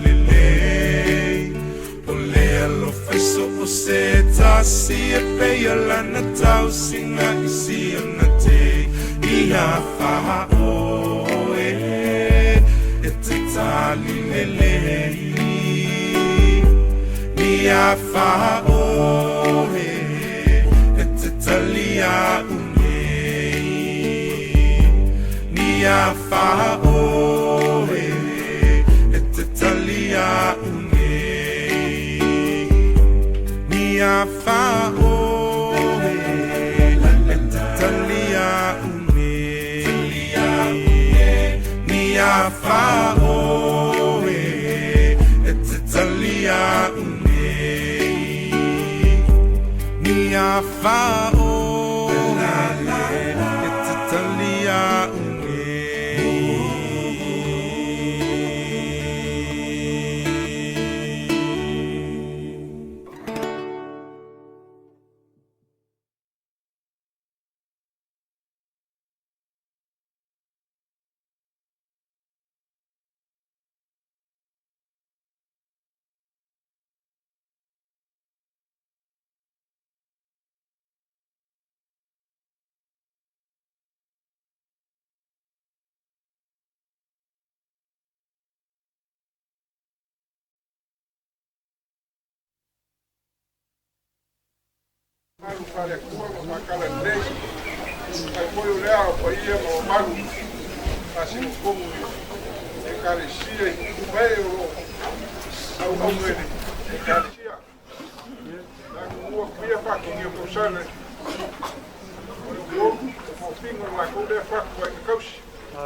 lelei O le alofa i so o se tasi e pei o lana tausiga i si ona te ia whaoe e te tali lelei ni a whaoe e te tali a unei ni a whaoe e te tali a unei ni a whaoe e te tali a unei ni a whaoe e te tali a unei ni a whaoe e te tali a unei. Malu faalekua ma faakalelei ai foi o lea o paia ma mamalu faasinofomu i ekalesia i tupu mai o loo auauna i le ekalesia lagumua kuia faakigi o tausala o le uluolu o foofiga o lakou lea faku aiga kausi o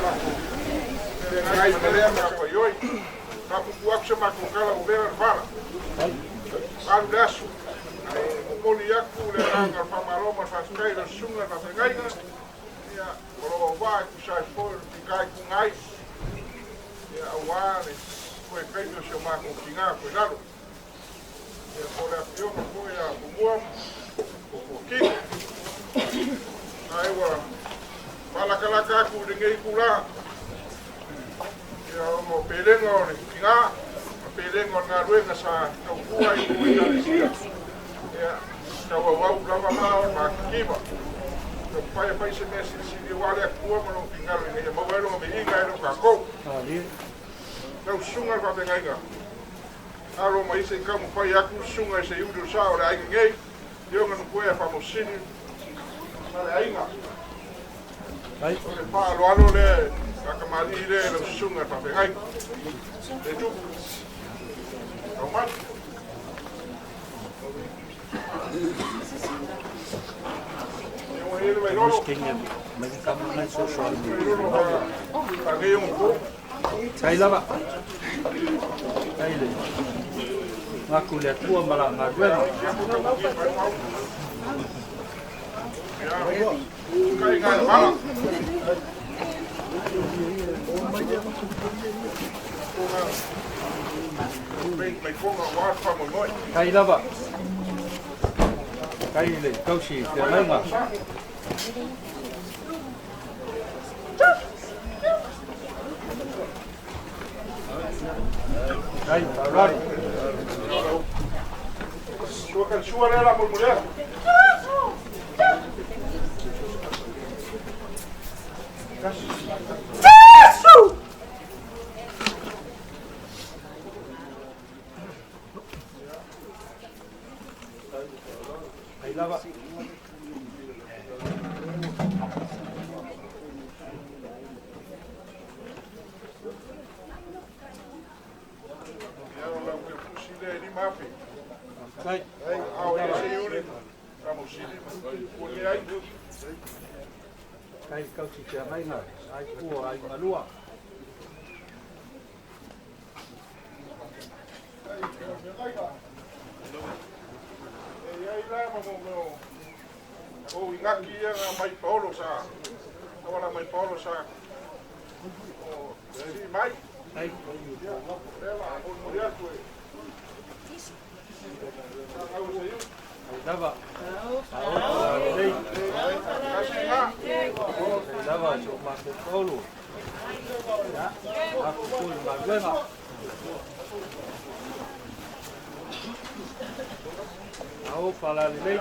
lakou feagai ma lea matafaioi faapupu atu se matou tala ua vea le vala alu le aso ae momoli atu le agaga o le faamalo ma le faafetai i lau susuga i le faafeagaiga ia o loo auvaa e tusa ai foi o le fita i puga ai ia auā le toe taimi o si o matou tinā toe lalo ia po o le afioga foi ia Tumua ma Fuatino ae ua faalatalata atu i lenei itulā ia ona o pelega o le tinā ma pelega o le galuega sa tautua ai i ekalesia ia tauauau lava ma matitiva taumafai e fai se mea silisili aua le Atua ma lona finagalo ina ia maua ai lona viiga e le o tatou. Lau susuga i le faafeagaiga, alo mai se i taumafai atu le susuga i se iuli o sa o le aiga nei, i ona nofoea faamosili ma le aiga. O le faaaloalo lea e faatamalii lea i lau susuga i le faafeagaiga. Le tupu, tau mai. Tai lava. Tai le. Ngaku le Atua ma la galuega. Tai lava. Tai le tausi feagaiga. Tai faaaloalo. Sua lea la mulimuli atu. Tai lava. Ia o lau teutusi lea e 5,000. Tai. A o ia se iuli, faamausili ma ua ai. Tai tausi feagaiga. Ai pua ai malua. E i ai la ma mo mea o uigaki ia na mai paolo sa tauala mai paolo sa o sii mai. Tai. Ia, lea la molimoli atu e fanau e se iuli. Tai lava. Aoto la lelei. Tasi ga. Tai lava so matou paolo. Ao falalelei.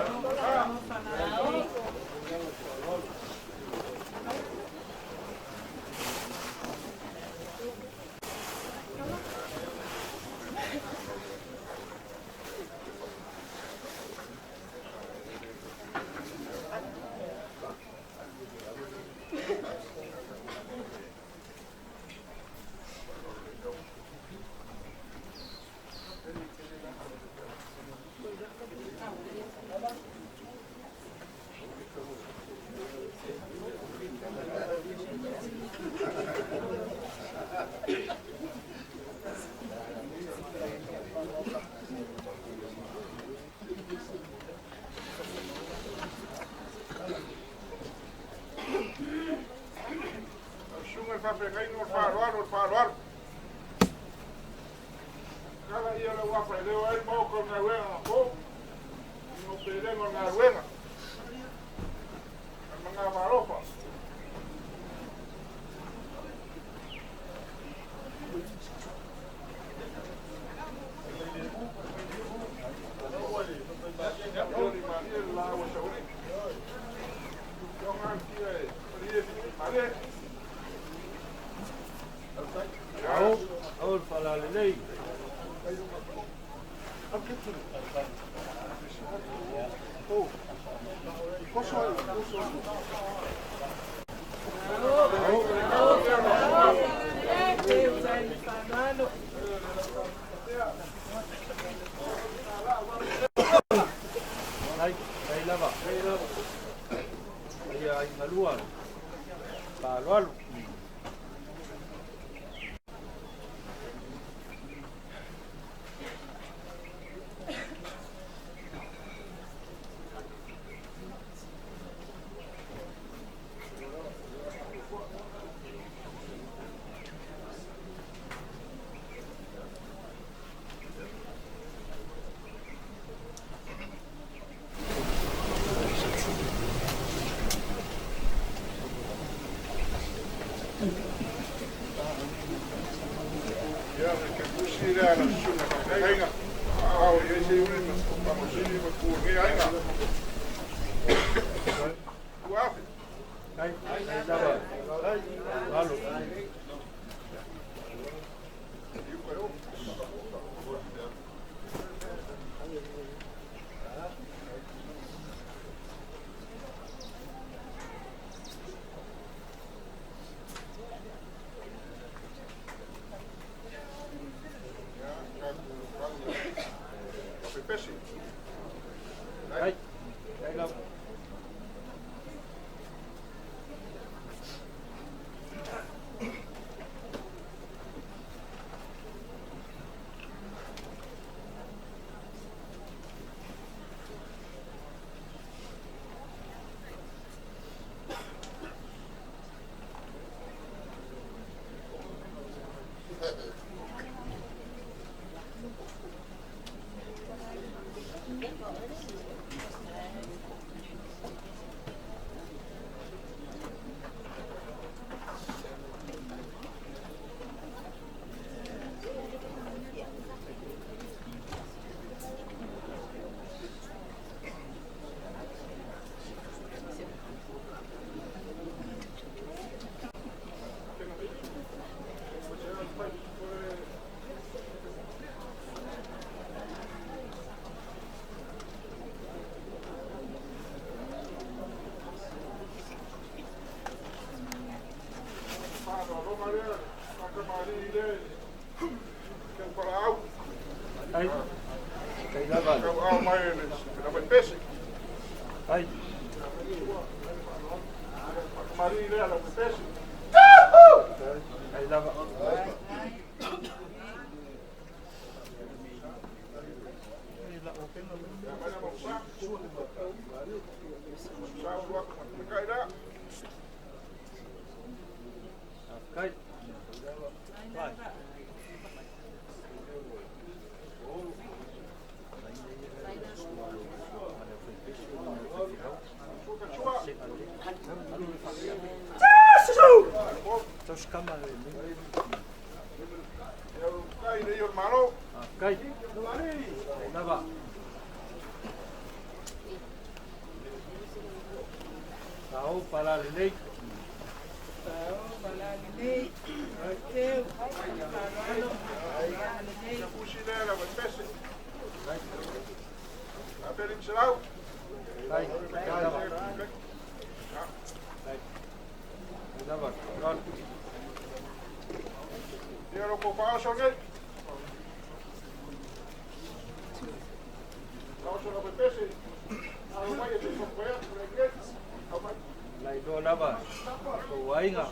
Ao falalelei. Ai, ai lava. Ai ai malua. Paloalu. Ai, ai lava. Alo. Ai, ai lava. Ai. Ai lava. Ai. Ai lava. Kai. Tausikama le. Ia kai le o malo. Kai. Lava. Tau pala lelei. Tau pala lelei. Teu. Alo. Lelei. Pusi le la pese. Apelim selau. Kai. Lava. Kai. Lava. Ia lo ko pa so nei. Tau so la pese. Au mai e te koea, le au mai. Lai do lava. Ko ainga.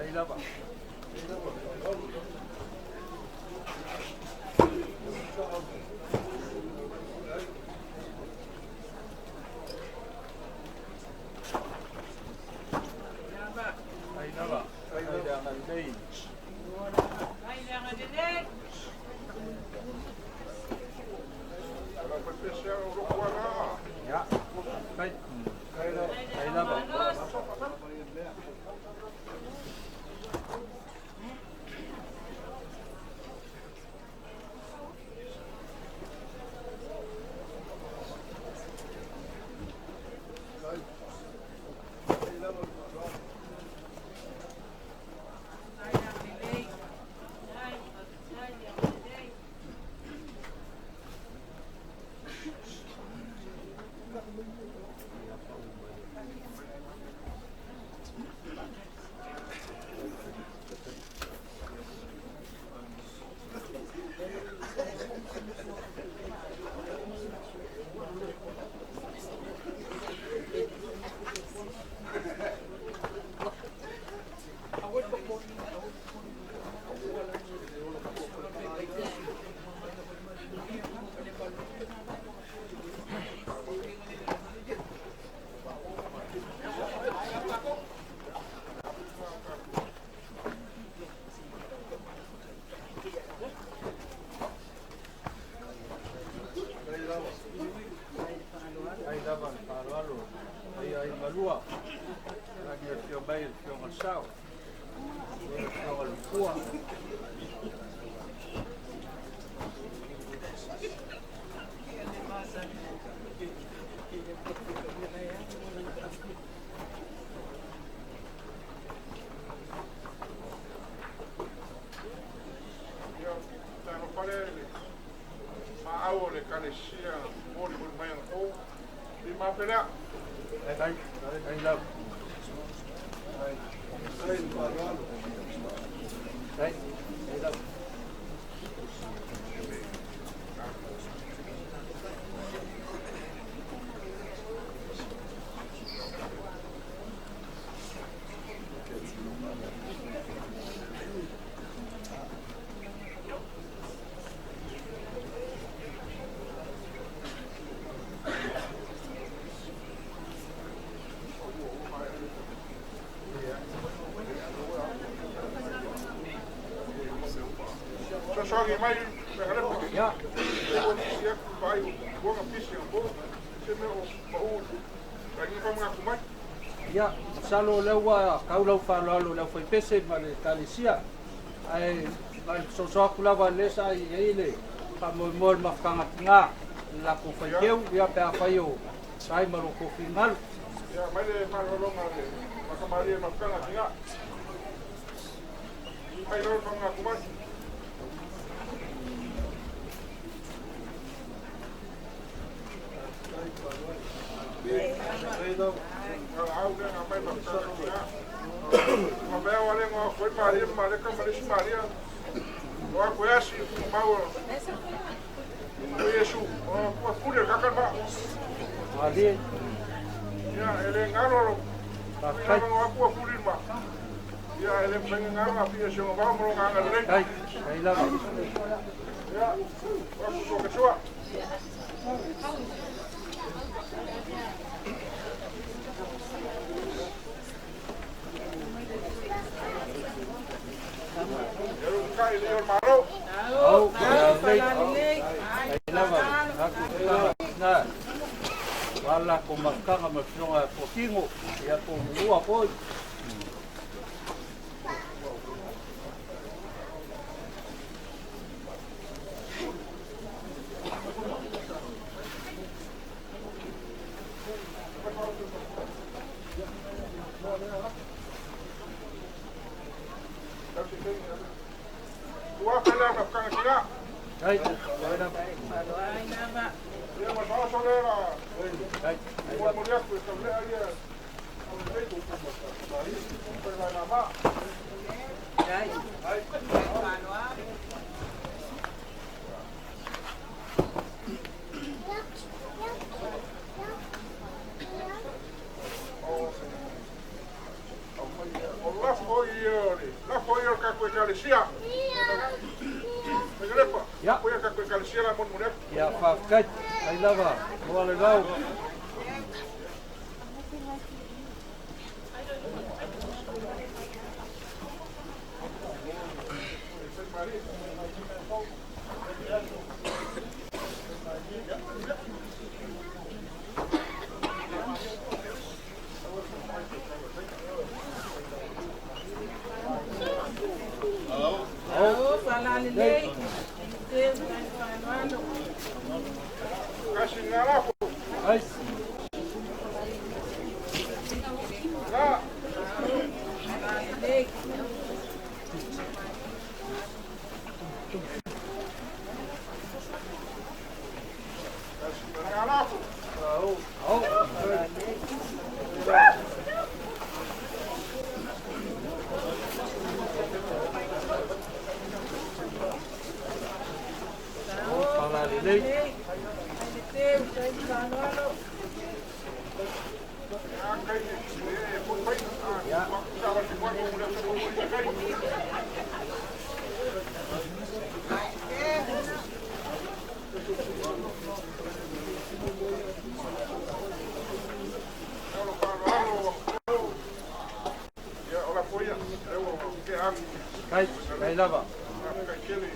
Ai lava. Ai lava. Ai lava lelei. Ai lava lelei. La pese o lo kuala. Ya. Kai. Ai lava. Ai lava lelei. Ai lava lelei. Ai lava le faaaloalo. Ai ai malua. Lagi afio mai le afioga le sao. Le afioga le pua. Ia ta no pale le. Ma au le kalesia moli moli mai o. Li ma pela. Ai ai lava. Ai. Ai lava. So so ki mai me hale po. Ya. O ni sia ku pai o ka pisi o se me o pa u. Ka ni pa mga kumai. Ya, salo le ua kau lau faaaloalo le aufaipese ma le ekalesia. Ae ma le fesoasoa lava le sa i ai le faamoemoe le mafutaga le latou faiteu ia pe afai o sai ma lo tou finagalo. Ia mai le malologa le makamalie mafutaga tiga. Mai lo pa mga kumai. Au le nga mai mafutaga tiga. Ma mea wale ngā koe Maria, ma le ka malisi Maria. O a koe asi, mau o Iesu, o kua pule kakal ma. Malie. Ia, ele ngalo lo. Faafetai. Ia, ngā kua pule ma. Ia, Ia, e le mawhainga ngā ngā pia si o ngā mo ngā ngā lei. Kai, kai lava. Ia, waku tō katua. Ia ru kai le o maro. Au, lelei. Kai lava. Aku na. Wala ko makanga ma fionga potingo. Ia ko mua foi. Ua whela ma whakanga tina. Kai, kai lava. Ai lava. Ia ma whaoso le la. Kai, kai Mo lava. mo le aku e taulea ia. Au lei. Pe la na ma. Ai. Ai. Fa'aloalo. O la foi o le. La foi o ka koe kalesia. Megalepa. Ia. Foi ka koe kalesia la mo mo le aku. Ia whawhkai. Kai lava. Moa le vau. Ao, fa'alalelei. Teu tai fa'aloalo. Kasi ngā lafo. Ai. Ngā. Fa'alalelei. Kasi ngā lafo. Au. Au. Au, fa'alalelei. Ai le teu tai fa'aloalo. Ia kai e foi foi. Ia. Sa va si mo mo le aku mo le kai. Ia lo fa'aloalo. Ia o la foi ia. E o ke aku. Kai, kai lava. Kai kele.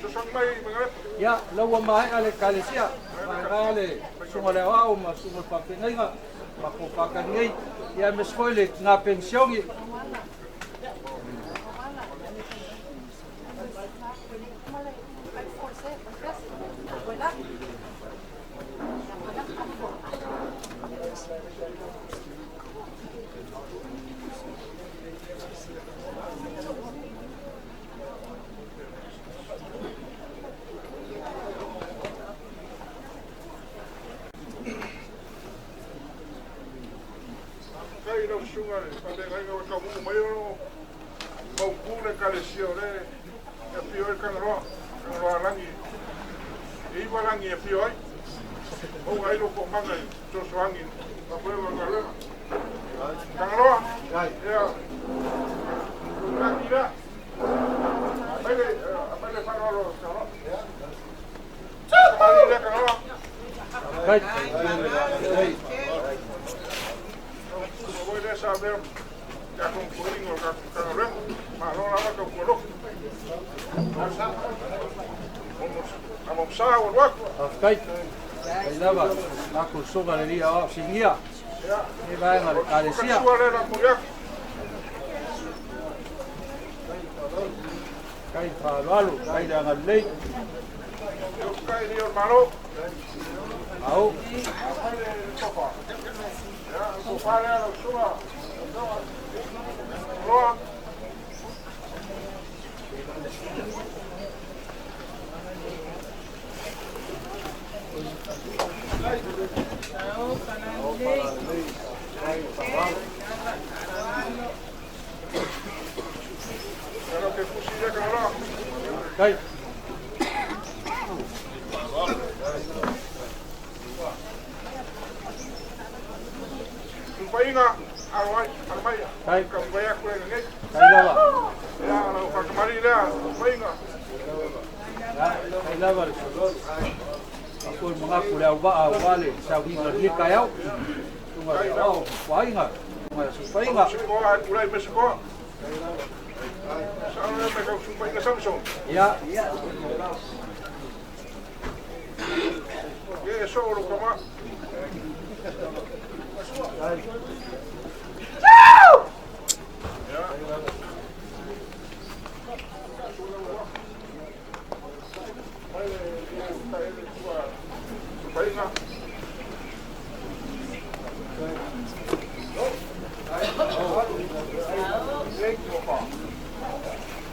So sang mai mangalepa. Ia, laua mai ale kalesia. Mai ale sunga le au ma sunga papenga ma ko pakanei. Ia me spoile na pensioni. Kai lau sunga le papenga o ka mu mai o mau ku le kalesia o le e pio e kangaroa. Kangaroa langi. E iwa langi e pio ai. O ai lo ko manga i sosoangi. Pa koe wa ngā Kangaroa. Ia. Langi la. Mai le mai le whanalo kangaroa. Mai le kangaroa. Kai. Kai. O voi le sa vea ka kong koingo ka kangaroa. Ma lo lava ka kualofu. Amo sa o waku. Whawhkai. Kai lava. Aku sunga le lia o singia. E vaenga le kalesia. Sua le la mo le aku. Kai fa'aloalo, kai le agalelei. Yo kai ni o malo. Au. Mai le tofa. Ia, tofa le ala sunga. Loa. Ao, fa'alalelei. Fa'aloalo. Ia ke fusi le kangaroa. Kai. Painga, alo ai, alo mai. Tai. Ka vai aku le nei. Tai lava. Ia, lau whakamari lea, painga. Ia, tai lava le Ako i mga kule au waa au wale sa winga lie kai au. Tunga le au painga. Tunga su painga. Sikoa, ai kulai me sikoa. Sa alo me kau su painga Samson. Ia. Ia e so olo kama. Ia. Painga.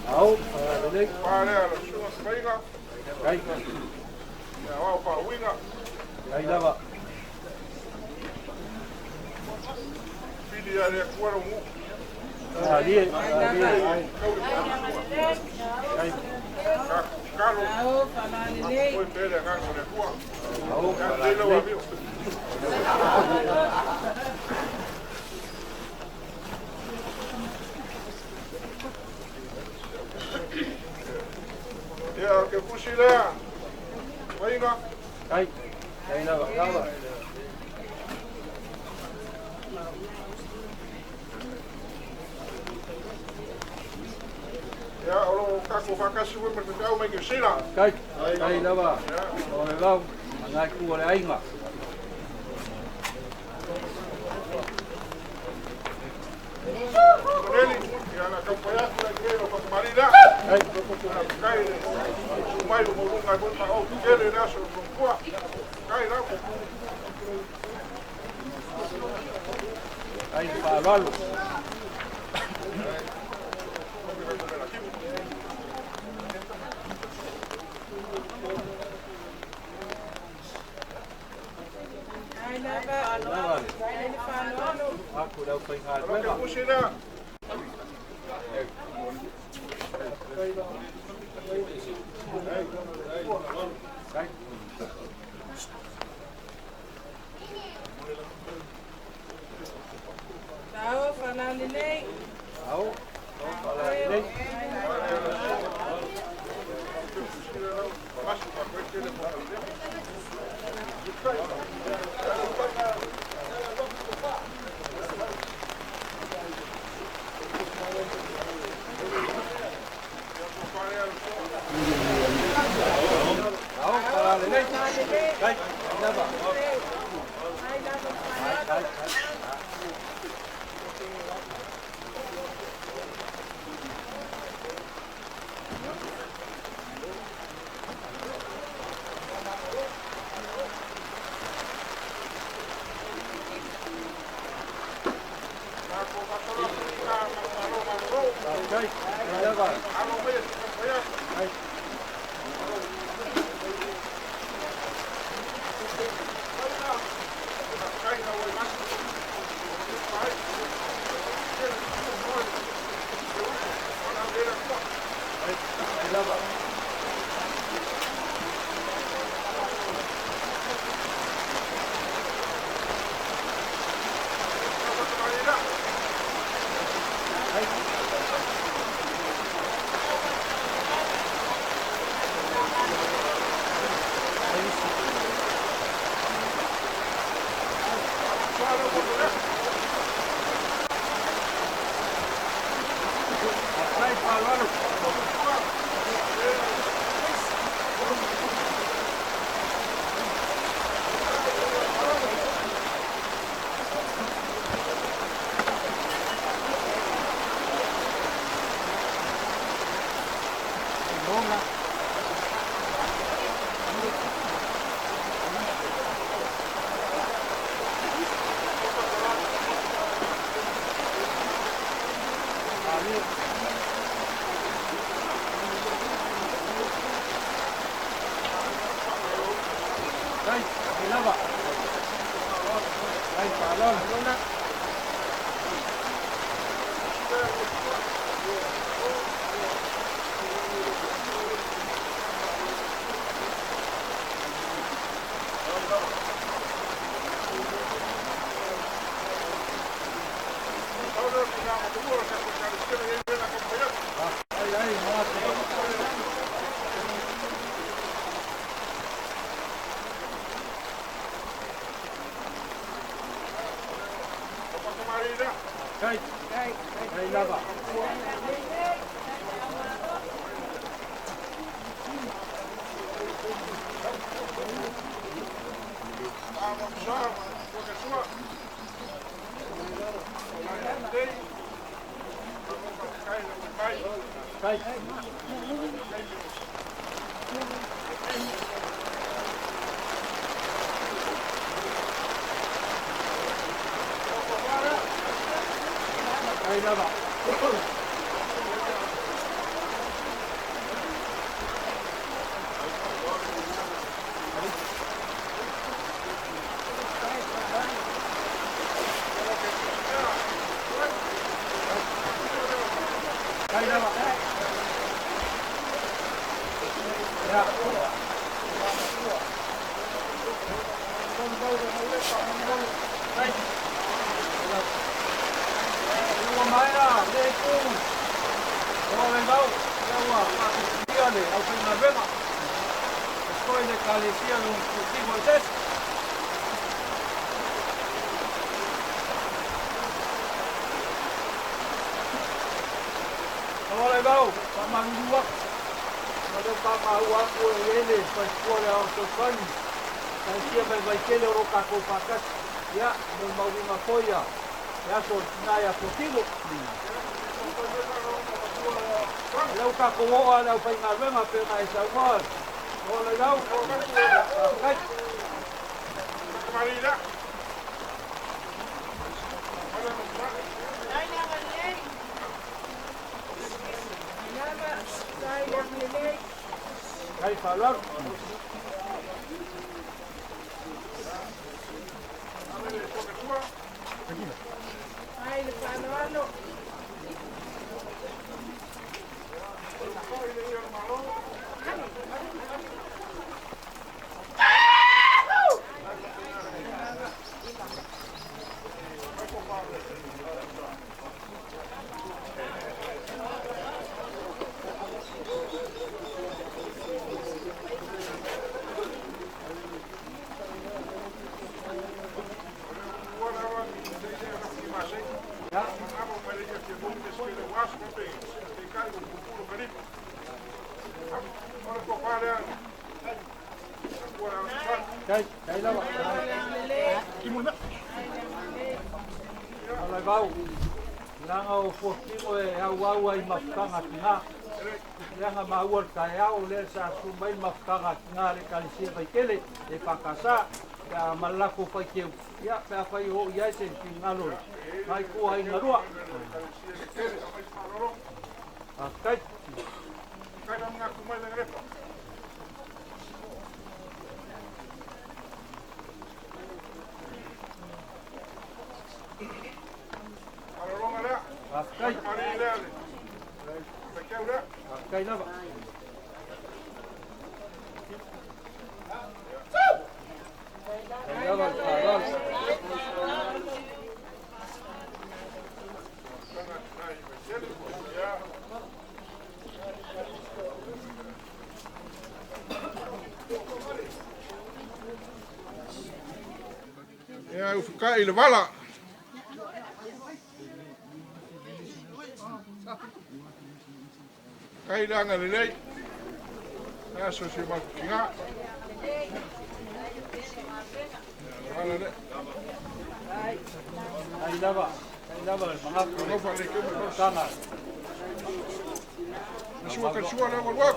Au, lelei. Pālea, lau sunga painga. Tai. Ia, wau pa winga. Tai lava. Pili a lea kuara ngu. Alie, alie. Tai. Kalo. Ao falalelei. Oi pele nganga o le kua. Au, Ia, leila wa mio. Ia, ke kusi lea. Painga. Tai. Tai lava, lava. Ia, olo kako whakasi ue ma te tau mai ki sila. Tai. Tai lava. Ia. O le lau, mangai ku o le ainga. Neli, ia na kaupai aku le kē lo whakamari lea. Tai. Ia, kai le sumai lo maulunga i ma au kele le aso lo kua. Kai lau. Tai whaalalo. Ai lava. Lava. Ai le fa'aloalo. Aku le au painga Alo ke luega. kusi lea. Tai. Ao falalelei. Au. Au, falalelei. Masu ma koe kele mo lea. Au, falalelei. Tai. Lava. Ai lava Tai, fa'aloalo. tai, tai. Tai. Lava. Alo me se kaupai aku. Tai. Kai na oi masu. Kai. Ona lea kua. Tai lava. Whakamari lea. Tai. Suara mo lea. Tai whaalalo. Longa. Ali. Tai, tai lava. Tai whaalalo. Kai le vala. Kai le anga lelei. Aso se makinga. Vala le. Kai lava. Kai lava manga ko. Tanga. Sua ka sua le walwa.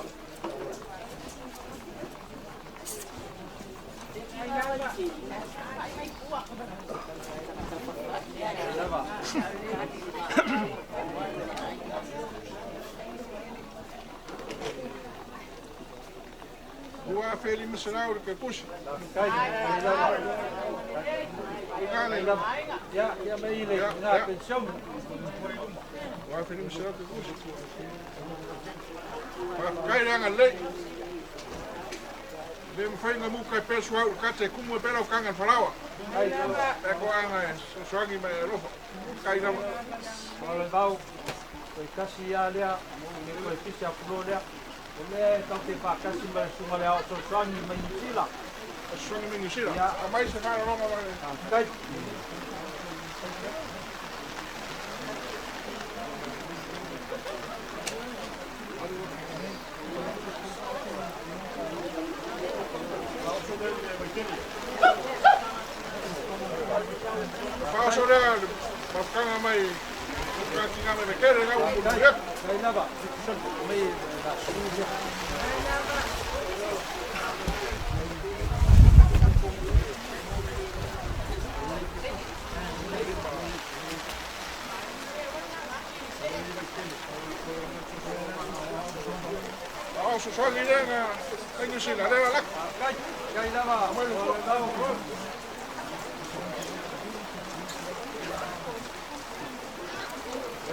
Ua feli masanau le kakusi. Ya, ya me ile na pensión. Ua feli masanau le kakusi. Kai ranga lei. Le mawhai ngā muka e pēr sua uru kate kumu e pēr au kanga wharawa. E ko anga e soangi mai e rofa. Kai lava. O le vau, koe kasi ia lea, me koe pisi a pulo lea. O lea e tau te whakasi mai sunga le ao soangi mai New Zealand. Soangi mai New Zealand. Ia. A mai se whaarolonga mai. Kai. Whaoso lea, mawhakanga mai, mawhakanga mai mekere ngā umu reku. Kai lava, mai la suia. Whaoso soangi lea ngā New Zealand, lea lak. Kai lava,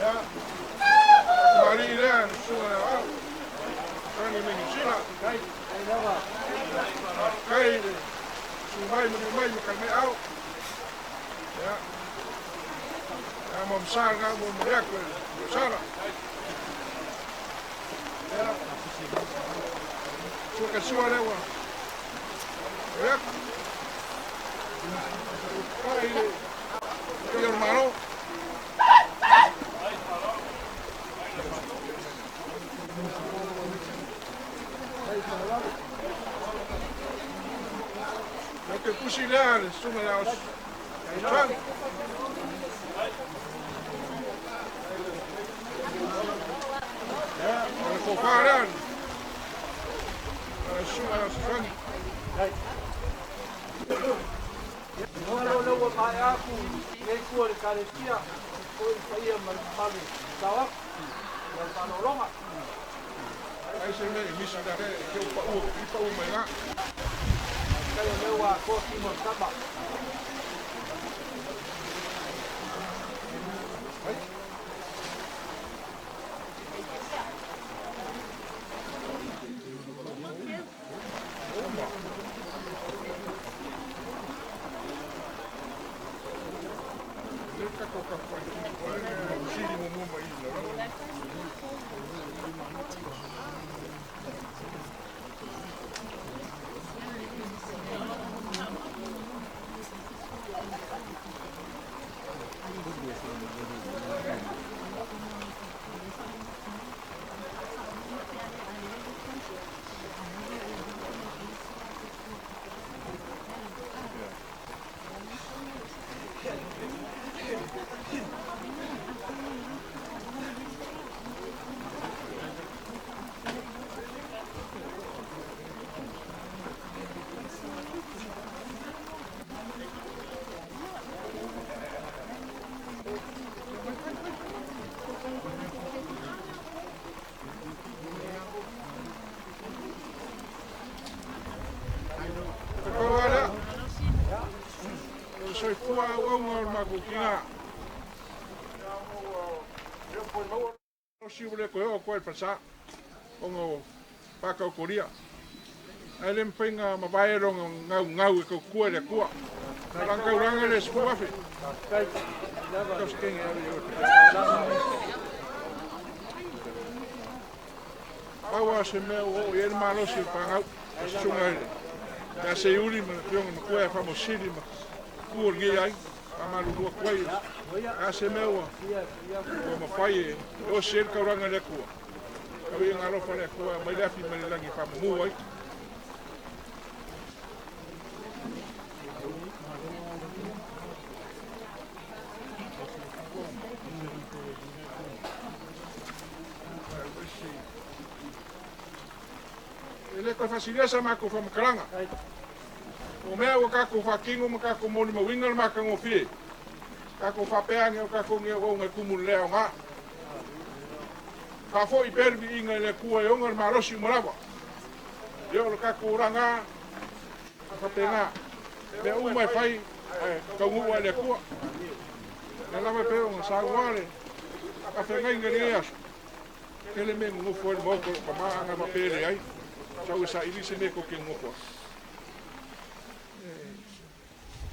Ya. Mari lea, sunga lea au. Soangi mai New Zealand. Kai lava. Kai, sungai mai mai mai mai au. Ya. Ya mamsar ngā mo moriako, sara. Ya. Sua sua lea. Ya. Kai, kai hermano. La te pusi lea, le sunga lea os. Soangi. Ya, o le fofā lea. Le sunga lea soangi. Alo lewa mai aku, nei kua le kalesia, ko i paia ma le malu tau aku, ia le whalolonga. Ai se mea i misi da re, ke o pau, i pau mai ngā. Kai o lewa ko kimo tama. Ai. Soifua au au o makukinga. O si ule koe o koe pasa o paka o koria. Ai le mwhainga mawaero ngau ngau e kau le kua. Ranga uranga le spu afe. Kau skenge au i ote. Paua se mea o i ele malosi o pangau. Sunga ele. Ia se uli ma pionga ma kua e whamosiri ma kua ngi ai. Pamalurua koe. A se mea ua mawhai e o se ele kauranga le kua. Kau i ngā le kua mai le afi mai le langi whamumu ai. Ele koe fasilesa mako whamakaranga. O mea ua kako whakingo ma kako moni mawinga le maka ngopie. Kako whapeange o kako ngeo o ngai kumu lea o ngā. Ka fo i pervi inga le kua e onga le marosi umarawa. Leo le kako uranga, whapenga. Mea uma e whai, kaungua le kua. Le lawe peo ngā sāguare, ka whengai ngā rea aso. Kele me ngufu e le moko, ka maa ngā mapere ai. Sau e sa ilise me ko ke ngofua.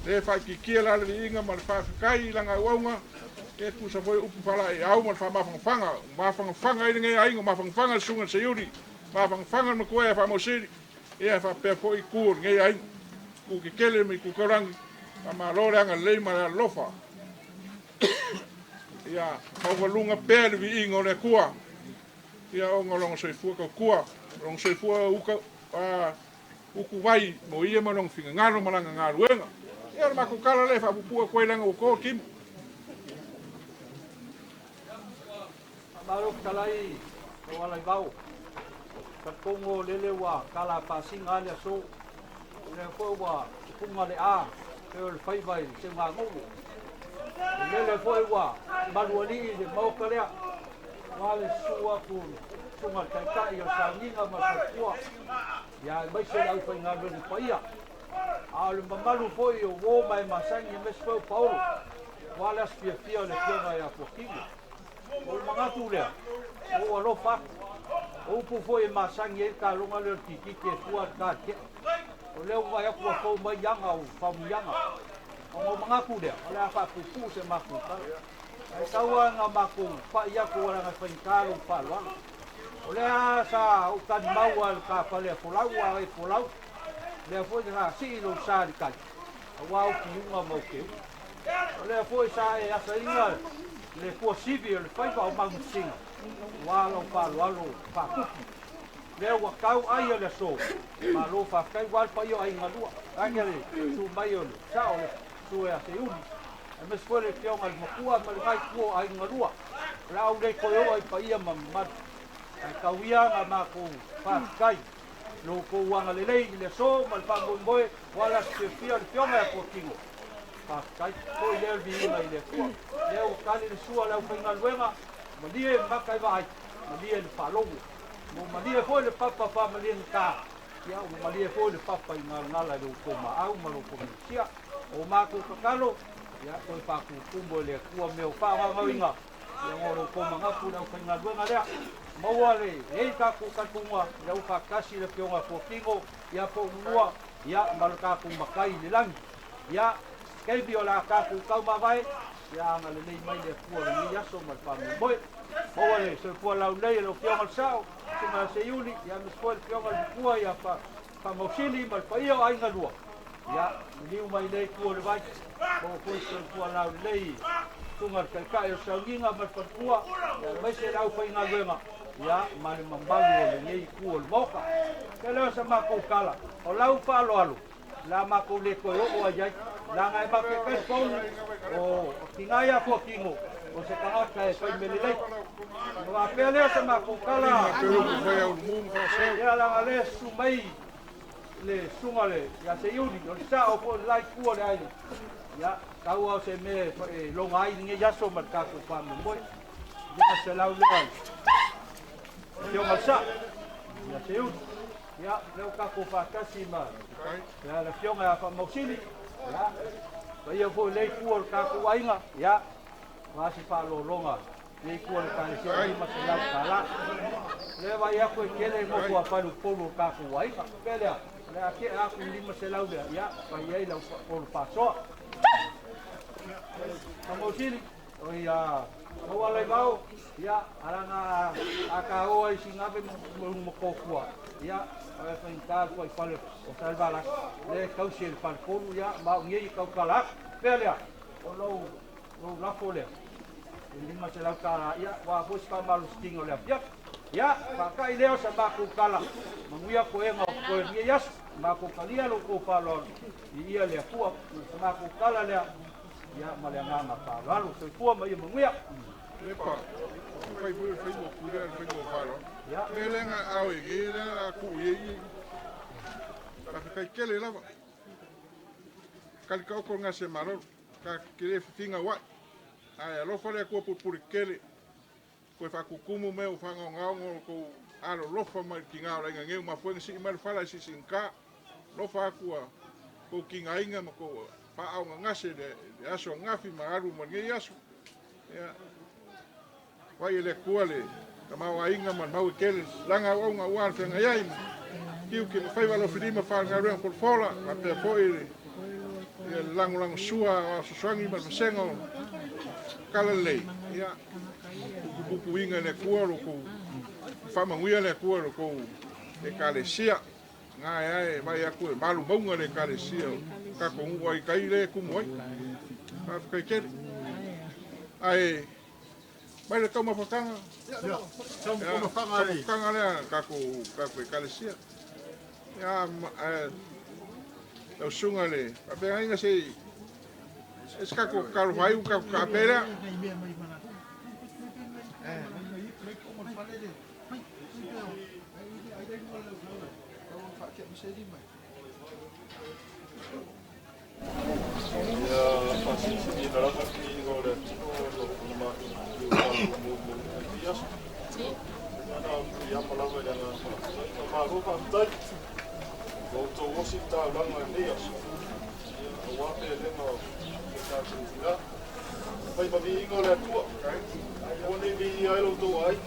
Lea e faaitiitia la le viiga ma le faafetai i lana auauna, e tusa foi o upu faalaeiau ma le faamafanafanaga, ua mafanafana ai lenei aiga, ua mafanafana le susuga i le Seiuli, mafanafana le matua ia Faamausili, ia e faapea foi itu o lenei aiga, itu tetele ma itu taulagi, faamalo le agalelei ma le alolofa. Ia maualuga pea le viiga o le Atua, ia ona o lona soifua tautua, lona soifua uta, utuvai mo ia ma lona finagalo ma lana galuega. Ia o le matou tala lea e faapuupuu atu ai leaga ua to le timu. Faamalo fetalai Taualaivao. Talitonu o lele ua tala pasiga lava le aso. O lea foi ua tupuga le a pei o le faiva i le seuganuu. O lele foi ua malualii le maota lea. Ua le susu atu le susuga i le Taitai o le Sauniga ma le Faletua, ia aemaise le aufaigaluega paia. A o le mamalu foi o uo ma e masani aemaise foi o paolo, ua le aso fiafia o le Afioga ia Fuatino. Ua ou manatu lea, ua ou alofa atu. O upu foi e masani ai le taloga lea o le kitiki e fua le ta tea. O lea ua vaai atu ua fou mai aga o faumuiaga. Ona ou manatu lea, o le a faapuupuu se matou tala. Ae tau lava ina matou pai atu leaga e faigata lou faaaloalo. O lea sa ou talimau lava i le ta fale a Folau, a e Folau, lea foi sa sii lou sa i le tai, aua ou piuga ma ou keuga. O lea foi sa e asaina le tuasivi o le faiva o Maumasina, aua lou faaaloalo faatupu. Lea ua tau ai o le aso, malo faafetai aua le paia o aiga lua, vaeane le susu mai o le sao o le susu ia Seiuli, aemaise foi le afioga i le Matua ma le Itu o Aiga Lua. O le a ou le toe oo i paia ma mamalu, ae tau ia na matou faafetai i lo outou agalelei i le aso ma le faamoemoe ua ala atu fiafia le afioga ia Fuatino. Faafetai. Foi lea o le viiga i le Atua. Lea ua tali le sua a le aufaigaluega, malie maka e vaai, malie le faalogo. Ua malie foi le papa faamaliegata, ia ua malie foi le papa i galagala i lo outou maau ma lo outou minosia. O matou tatalo, ia toe faatutumu e le Atua mea o faaogaogaoina, ia ona o lo outou manatu i le aufaigaluega lea. Maua le ei tatou talitonuga, ia ua faatasi le Afioga a Fuatino, ia po o Nunua, ia ma le tatou Matai i le lagi. Ia, taimi o le a tatou taumavae, ia agalelei mai le Atua i lenei aso ma le faamoemoe. Maua le soifua laulelei e lau Afioga i le Sao, Susuga ia Seiuli, ia aemaise foi le Afioga i le Matua ia Faamausili ma le paia o Aiga Lua. Ia, liliu mai lea itu o le vai, maua foi le soifua laulelei i Susuga i le Taitai o le Sauniga ma le Faletua, ia aemaise le aufaigaluega, ia, ma le mamalu o lenei itu o le Maota. Ia lea o sa matou tala, o lau faaaloalo, O le a matou le toe oo ai ai, leaga e matou te talitonu o tina ia Fuatino o se tagata e fai mea lelei. Ona faapea lea o se matou tala, ia leaga lea e susu mai le susuga le ia Seiuli, o le sao foi o le la itu o le aiga. Ia, tau lava o se mea e loga ai lenei aso ma le tatou faamoemoe. 500 lea Afioga i le Sao, ia Seiuli. Ia, lea ua tatou faatasi ma le Afioga ia Faamausili, ia, paia foi lea itu o le tatou aiga, ia, aua se faaaloaloga lea itu o le Ekalesia e $500. Lea e vaai atu e tele nofo a faleupolu o le tatou aiga. Pea lea, o le a tea atu le $500 lea, ia, fai ai lau polu faasoa. Faamausili. Oi a Taualaivao, ia, alaga a ta o ai sina ave ma kōkua, ia, e faigata le fuaifale o Salevalasi, lea e tausi e le faletolu, ia, ma au nei e tautala atu. Pea lea, o lou, lou lafo lea, e $500, ia, aua foi se faamalositino o le afiafi. Ia, faata'i lea o sa matou tala, manuia toega o totoe o lenei aso, matou talia lo outou faaaloalo, viia le Atua, o sa matou tala lea, Ia, ma le agaga faaaloalo. Soifua ma ia manuia. Lepa, fai foi o le faiga o pule a le faiga o faaaloalo. Ia. Mea lea na ao e nei lea a tuu i ai faafetai tele lava. Kali taoto le gase malolo, ta te le fifiga ua'i. Ae alofa le Atua pulupuli tele, toe faatutumu mea ua faagaogaoga o lo outou alolofa mai i le tiga o le aiga nei ua mafua ai ona sii mai le fala e siisiigata. Alofa atu a tou tigaina ma tou faaaaogagase i le aso ananafi ma alu ma lenei aso. Ia, vaai e le Atua le tamaoaiga ma le mau e tele lana auauna aua le feagai ai ma tiute ma faiva alofilima faale-galuega folafola faapea foi le Ia le lagolagosua o fesoasoani ma le vasega o Talalelei, ia puipuiga e le Atua lo tou faamanuia le Atua i lo tou Ekalesia. Na e ae vai atu e malu mauga le Ekalesia o tatou nuu ai tai le tumu ai. Faafetai tele. Ae mai le taumafataga. Taumafataga lea tatou Ekalesia. Ia lau susuga le faafeagaiga se i se tatou tatalo faaiu tatou taape lea. Ia faasilisiliina lava le viiga o le Atua ona matou mo lenei aso. Ia na o le piiama lava i le agaga faafetai. Faamalo faafetai. Ua outou osi le taulaga i lenei aso. Ia aua pelega o le tatou tina. Fai ma viiga o le Atua. Aua ne i viia ai lo outou aiga.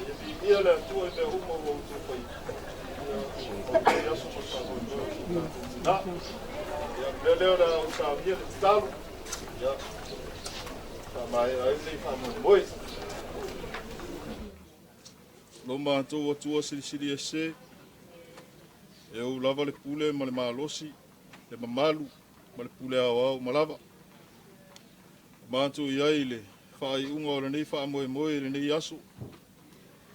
Ia viia le Atua i mea uma ua outou faia. Ia o lenei aso ma le faamoemoe o si o tatou tina. Ia, o le mea lea o le a ou saunia le tatalo. Ia, faamaea ai lenei faamoemoe. Lo matou Atua silisili ese, e ou lava le pule ma le malosi, le mamalu ma le pule aoao uma lava. Matou i ai i le faaiuga o lenei faamoemoe i lenei aso,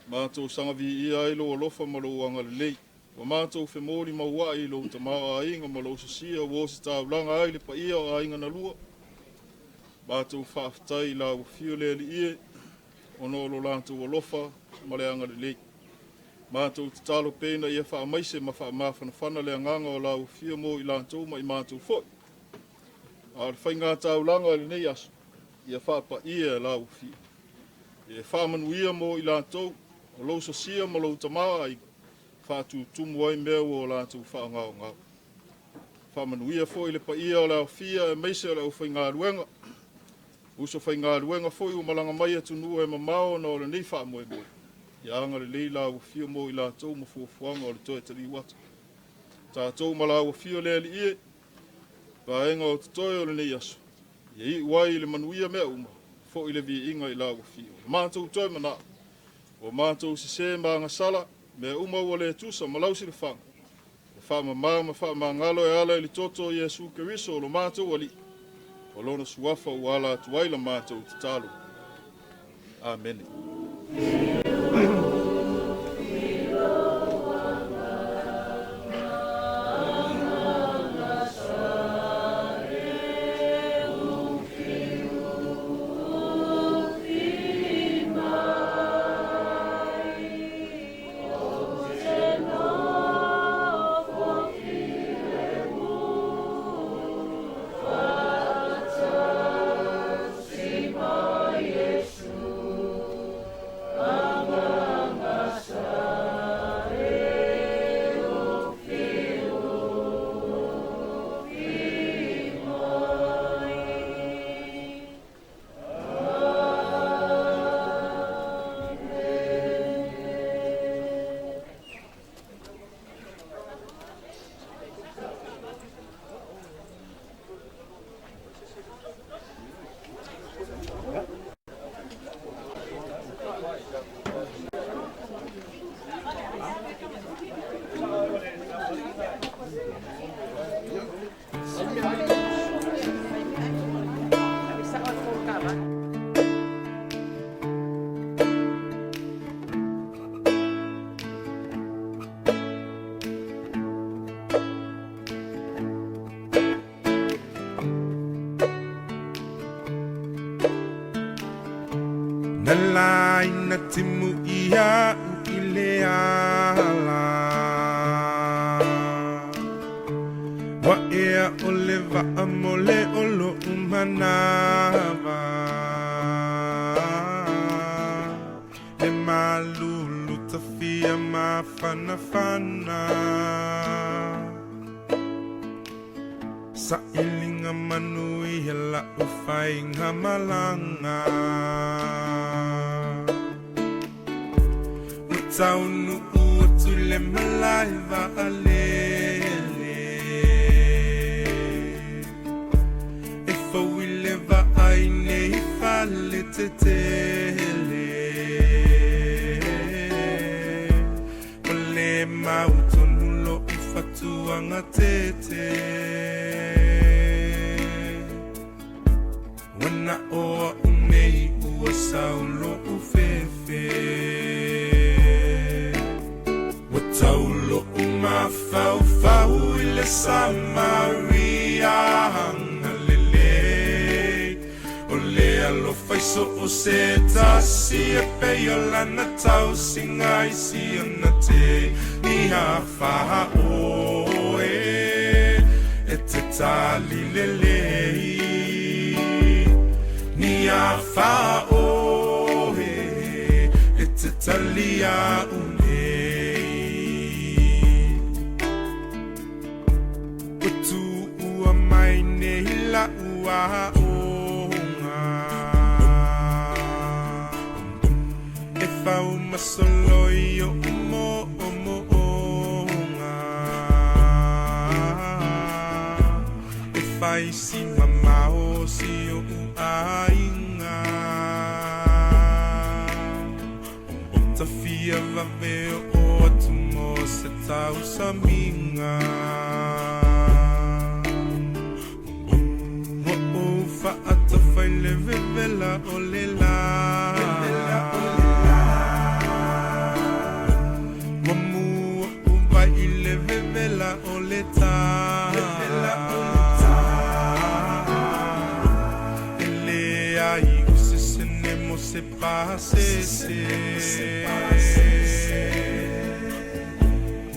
matou saga viia ai lou alofa ma lou agalelei. Ua matou femolimauai i lou tamaoaiga ma lou sosia ua ositaulaga ai le paia o aiga na lua. Matou faafetai i lau afio le Alii e, ona o lo latou alofa ma le agalelei. Matou tatalo pea ina ia faamaise ma faamafanafana le agaga o lau afio mo i latou ma i matou foi. A o le faiga taulaga i lenei aso, ia faapaia e lau afio. Ia faamanuia mo i latou o lou sosia ma lou tamaoaiga, faatutumu ai mea ua o latou faagaogao. Faamanuia foi le paia o le aofia aemaise o le aufaigaluega. Uso faigaluega foi ua malaga mai atunuu e mamao ona o lenei faamoemoe. Ia agalelei lau afio mo i latou ma fuafuaga o le toe taliu atu. Tatou ma lau afio le Alii e, vaega o totoe o lenei aso, ia iu ai i le manuia mea uma, foi le viiga i lau afio. Matou toe manao, o matou sese ma agasala, mea uma ua le tusa ma lau silafaga. E faamama ma faamagalo e ala i le toto o Iesu Keriso o lo matou Alii, o lona suafa ua ala atu ai la matou tatalo. Amene. Na laina timu ia u i le ala. Wa ea o le waa mo le olo umanawa. Le malulu tafia mafanafana. Sa ilinga manu i la ufainga malanga. Utaunu utule malai vaalele. tetele. Ua le mautonu lo'u fatuaga tete. Ua na o a'u nei ua sau lo'u fefe. Ua tau lo'u mafaufau i le Samaria agalelei. O le alofa i so o se tasi e pei o lana tausiga i si ona teini afaoe. E te tali lelei. Ni afaoe e te tali a'u nei. Ua tuua mai nei la'u aoga. E faumasoloi o'u mo'omo'oga. E fai si mamao si o'u aiga. Tafia vave o atu mo se tausamiga. Ua ou fa'atafa i le vevela o le lā. Ua mū o'u vai i le vevela o le tā. E leai o se sene mo se pasese.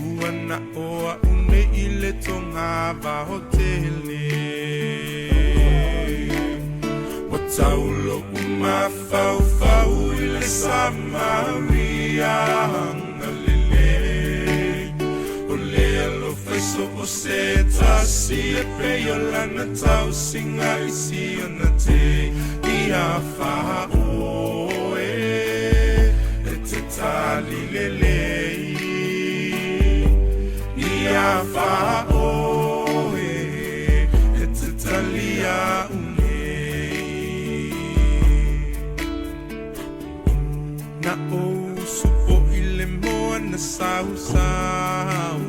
Ua na o a'u nei i le toga vaotele. Ua tau lo'u mafaufau i le Samaria agalelei. O le alofa i so o se tasi e pei o lana tausiga i si ona teini afaoe. E te tali lelei. Ni afaoe e te tali a'u nei. Na ou usupo i le moana sausau.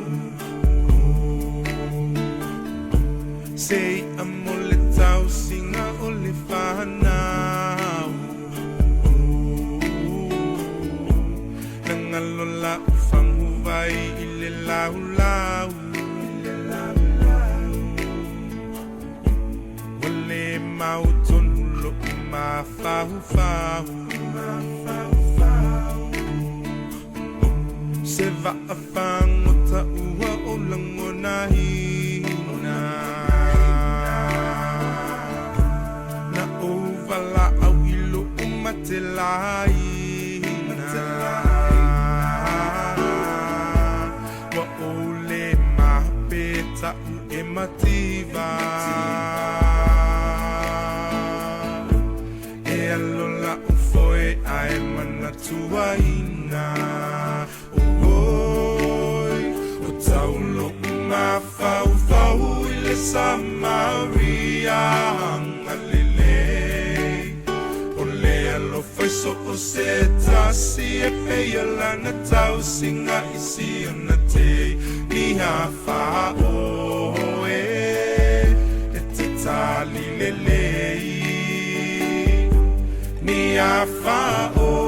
Se i'a mo le tausiga o le fanau. Na galo la'u faguvai i le laulau. Ua le mautonu lo'u mafaufau. Se va'a fagota ua ou lagonaina. Na ou vala'au i lo'u matelaina. Ua ou lē mape ta'u e mativa. E alo la'u foe ae manatuaina. Oi, ua tau lo'u mafaufau i le Samaria agalelei. O le alofa i so o se tasi e pei o lana tausiga i si ona teini afaoe. E te tali lelei. Ni afaoe.